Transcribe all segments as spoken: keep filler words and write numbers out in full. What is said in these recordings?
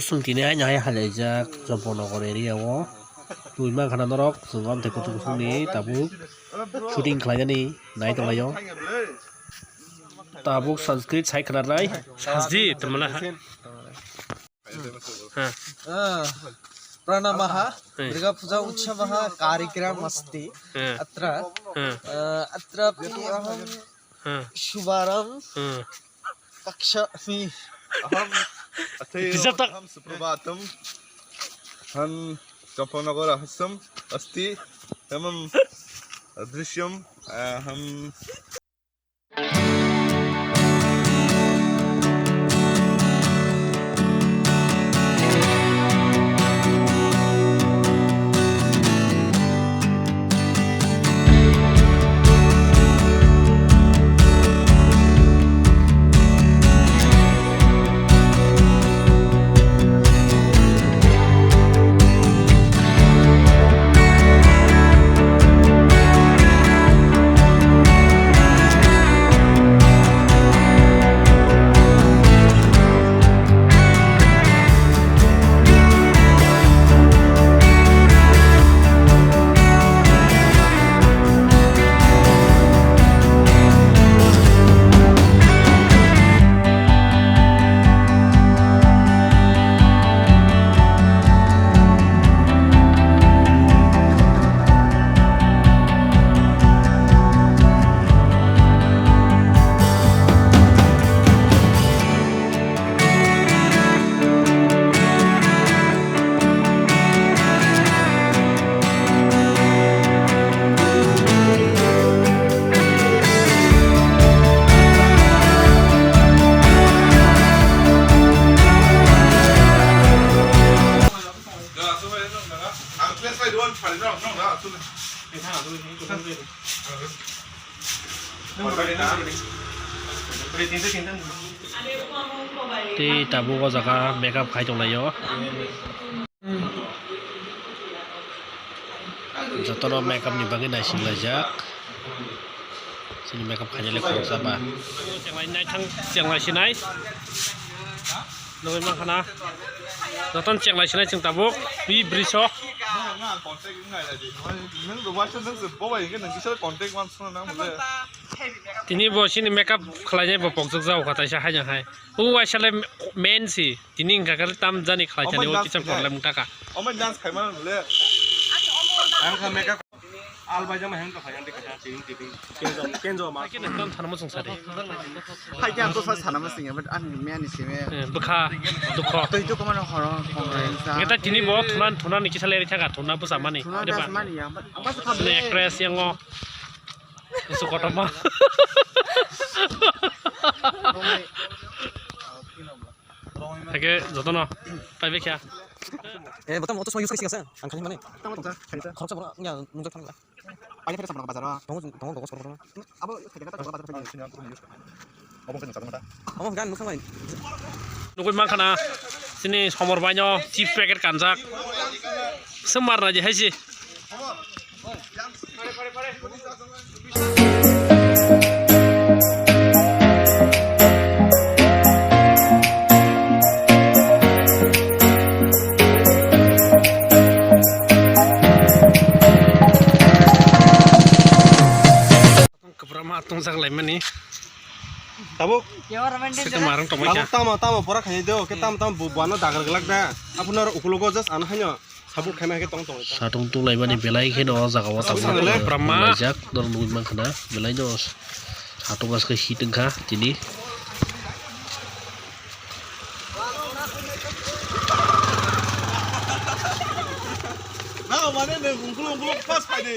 Chwng tini haino hai halaijak Champaknagar area o. Twi mankha na norok, chwng amtwi kutung kusungni tabuk shooting khlainani nai tonglaio. Tabuk Sanskrit sai khwnarnai. Sanskrit, tamana ha. Ha. Ah, pranamaha, Hmm. Durga Puja Utsavaha Karikram Asti. Hmm. Atra, Hmm. Ah, Atrapi Aham Hmm. Shubharam Hmm. Kakshami. Aham, Athe Bisa tak. Aham Suprabhatam. Han Champaknagar Ahasam Asti. Tamam Adrishyam. Aham Tei tabuk o jaga makeup khai tonglaio. Jotono makeup ni bagwi naisinglaijak. Chini makeup khainai le khoroksa ba. Chenglai nai thang, chenglai sinai. Nugui mankha na. Jotono chenglai sinai chwng tabuk. Bi briso. Tini bo chini makeup khlainai bo pokjak jao kha taisa haino hai. O waisa le main si. Tini wngkha khe tam jani khlai thani o teacher problem wngkha kha. Omo dance khaimano le. Ang kha makeup. Al bai jama hang to khayan de kha tini tini. Kenjo, kenjo ma. Khe nang tam thanamo chwng sari. Hai khe ang to sa sana ma singa, but ani me ani sime. Eh, bwkha, dukho. Twi to komano horo, horo sa. Ngeta tini bo thunan, thunan ni kisa leri thaka, thuna bwsa mani. Thuna bwsa mani ya, but, but kha. Actress yango. Isu kotorma. Hake jotono paibe kya? Eh, bottom auto use kaisa kaisa. Ang khani mane. Tamo tongsa, khaisa. Khoroksa bora, ya, nungkha thangla. Paile phela samrok bazar o. Tongo, tongo, tongo, samrok. Abo khaikhe ta bazar phai. Abo khaikhe ta. Abo gan nukha bai. Nugui mankha na, chini somor baino chips packet kanjak. Semar na je haisi. Kwbra ma tongjak laimani. Tabuk. Sika marung tongmai kha. Tabuk tamo, tamo pora khainai do, ke tamo, tamo bu-, buano dagar glak da. Aphano aro ukulogo just ano haino. Sabuk khaima khe tong tong. Satung tunglaimani belai kheno o jaga o tabuk. Brahma. Laijak, norok nugui mankha na, belai no. Satung aske hit wngkha tini. Na, mane nwng ungkulu ungkulu pas phaidi.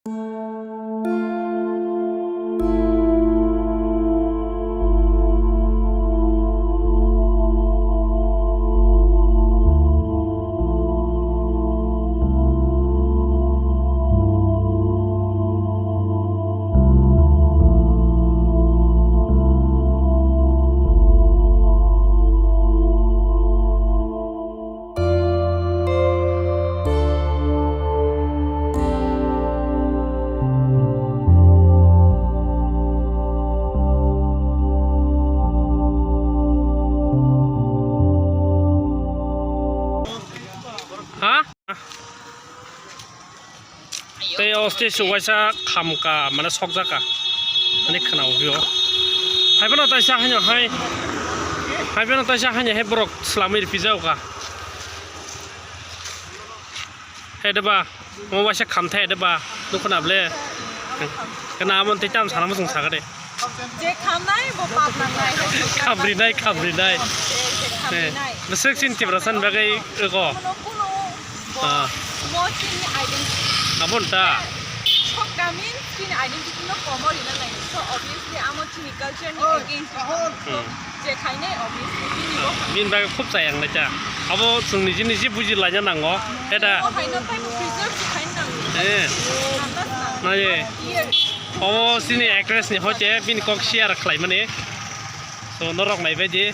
Ha? Tei o stage o waisa khamka, mane sokjaka. Ani khna o bio. Hai bono taisa haino hai. Hai bono taisa haino hai borok slamwi ripijao ka. Hai deba. Mo waisa khamthai deba. Nukho na ble. Kana amon tei tam sana musung sakade. Je khamnai bo pap nangnai. Khamrinai, khamrinai. Je, je khamrinai. Bwswk chini Tiprasa ni bagwi ego. Kuno, kuno bo, ah, bo chini identity. Abon ta. Sok kami chini identity no komo rina nai. So obviously amo chini culture ni against. So, hmm, je khainai obviously chini bo khamnai. Bini bagwi khub chayang nai ta. Abo chwng niji niji buji laina nango. Eta. Bo haino taibo preserve khaina nango. Eh. Nai. Yes. Obo chini actress ni hoite bini kok share khlaimani. So norok naibaidi.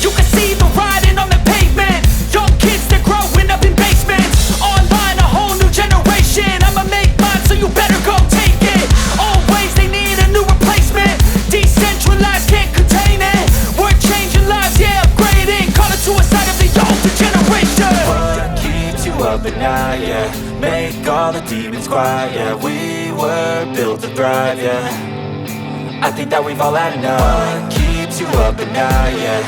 You can see the writing on the pavement. Young kids, they're growing up in basements. Online, a whole new generation. I'ma make mine, so you better go take it. Always, they need a new replacement. Decentralized, can't contain it. We're changing lives, yeah, upgrading. Call it suicide of the older generation. What keeps you up at night, yeah? Make all the demons quiet, yeah. We were built to thrive, yeah. I think that we've all had enough. What keeps you up at night, yeah?